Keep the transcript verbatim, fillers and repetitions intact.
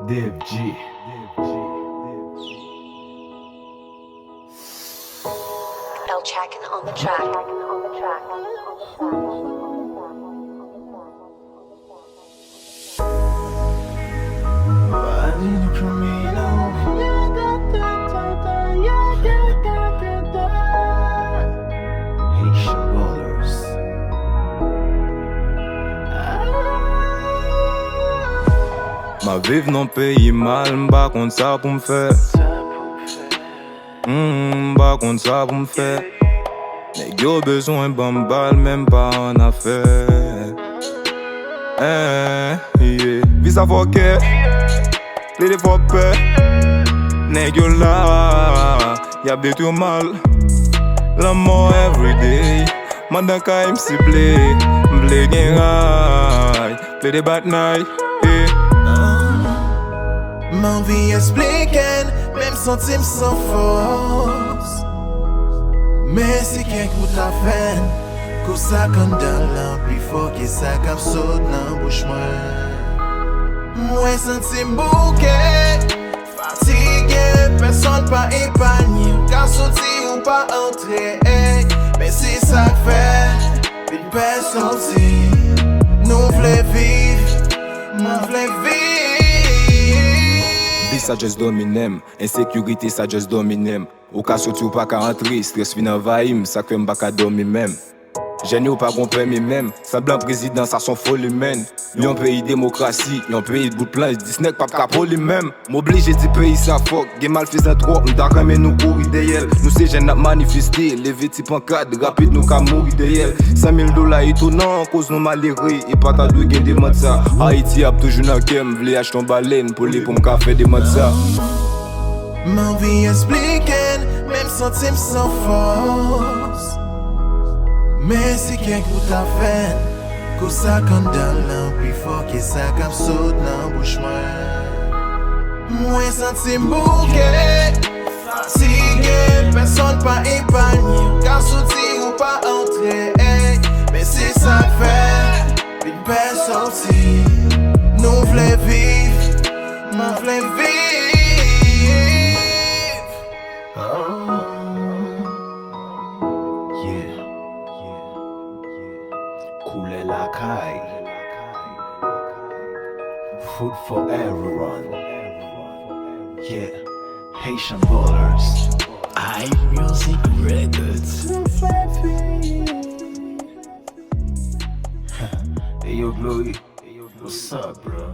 Dev G. L Chackin on the track. M ap viv nan peyi mal, m pa konn sa pou m fè. Mm, m pa konn sa pou m fè. Nèg yo bezwen ban m bal, men m pa annafè. Eh, yeah. Visa fòkè, plede fò pè. Nèg yo la, y ap detwi w mal. Lanmò everyday. Mandan kay m sible, m vle gen ray. Plede bat nay, yeah. M anvi esplike n, men m santi m san fòs. Men si kèk ou ta fè n, kou sa k anndan lan pi fò ke sa k ap sot nan bouch mwen. Mwen santi m bouke, fatige, pèsonn pa epanye. Ou ka soti, ou pa antre, ey. Men se sa k fè vin pè soti. Nou vle viv, mwen vle viv. Vis sa just domine m, ensekirite sa just domine m. Ou ka soti, ou pa ka antre, strès vin anvayi m, sa k fè m pa ka dòmi menm. Jèn yo pa gon pèmi menm, sanblan prezidan sa s on foli menm. Yon peyi demokrasi, yon peyi bout planch, dis nèg p ap ka poli menm. M oblije di peyi sa fòk, gen malfezan twòp, m ta renmen nou kouri dèyè l. Nou se jèn n ap manifeste, leve ti pankad, rapid nou ka mouri dèyè l. San mil dola etonan, koz nou malere, e pa ta dwe gen demann sa. Ayiti ap toujou nan kè m, vle achte yon balèn pou li pou m ka fè demann sa. M anvi esplike n, men m santi m san fòs. Men si kèk ou ta fè n, kou sa k anndan lan pi fò ke sa k ap sot nan bouch mwen. Mwen santi m bouke, fatige, pèsonn pa epanye. Ou ka soti, ou pa antre, ey. Men se sa k fè vin pè soti. Nou vle viv, mwen vle viv. Yeah. Koulè lakay. Food for everyone. Yeah. Haitian Ballers. I Music Records. Hey yo, Glory. What's up, bro?